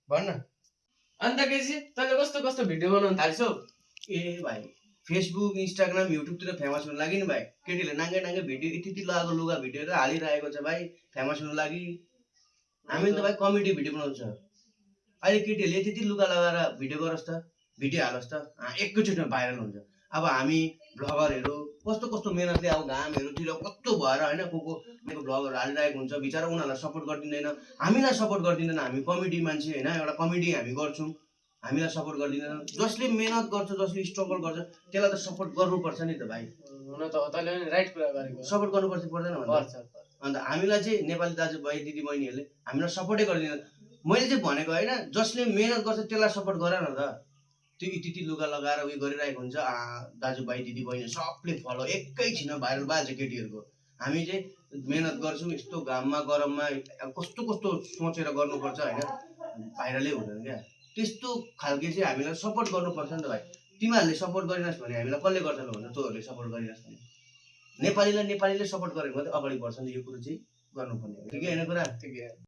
भन्न अन्त केसी तैँले कस्तो कस्तो भिडियो बनाउन थाल्छौ? ए भाइ फेसबुक इन्स्टाग्राम युट्युबतिर फेमस हुनु लागि नि भाइ केटीहरूले नाङ्गे नाङ्गे भिडियो यति लगाएको लुगा भिडियोहरू हालिरहेको छ भाइ फेमस हुनु लागि। हामी त भाइ कमेडी भिडियो बनाउँछ। अहिले केटीहरूले यति लुगा लगाएर भिडियो गरोस् त भिडियो हालोस् त एकैचोटिमा भाइरल हुन्छ। अब हामी भ्लगरहरू कस्तो कस्तो मेहनतले अब घामहरूतिर कस्तो भएर होइन को भ्लगहरू हालिरहेको हुन्छ बिचरा उनीहरूलाई सपोर्ट गरिदिँदैन हामीलाई सपोर्ट गरिदिँदैन। हामी कमेडी मान्छे होइन एउटा कमेडी हामी गर्छौँ हामीलाई सपोर्ट गरिदिँदैन। जसले मेहनत गर्छ जसले स्ट्रगल गर्छ त्यसलाई त सपोर्ट गर्नुपर्छ नि त भाइ। हुन त तैँले पनि राइट कुरा गरेको। सपोर्ट गर्नुपर्छ पर्दैन पर्छ अन्त हामीलाई चाहिँ नेपाली दाजुभाइ दिदीबहिनीहरूले हामीलाई सपोर्टै गरिदिँदैन। मैले चाहिँ भनेको होइन जसले मेहनत गर्छ त्यसलाई सपोर्ट गर न त। त्यो यति लुगा लगाएर उयो गरिरहेको हुन्छ दाजुभाइ दिदीबहिनी सबले फलो एकैछिन भाइरल भइहाल्छ केटीहरूको। हामी चाहिँ मेहनत गर्छौँ यस्तो घाममा गरममा कस्तो कस्तो सोचेर गर्नुपर्छ होइन भाइरलै हुँदैन क्या। त्यस्तो खालके चाहिँ हामीलाई सपोर्ट गर्नुपर्छ नि त भाइ। तिमीहरूले सपोर्ट गरिनस् भने हामीलाई कसले गर्छ ल भन्छ तँहरूले सपोर्ट गरिनस् भने नेपालीले सपोर्ट गरेको मात्रै अगाडि बढ्छ नि त। यो कुरो चाहिँ गर्नुपर्ने हो ठिकै होइन कुरा। ठिकै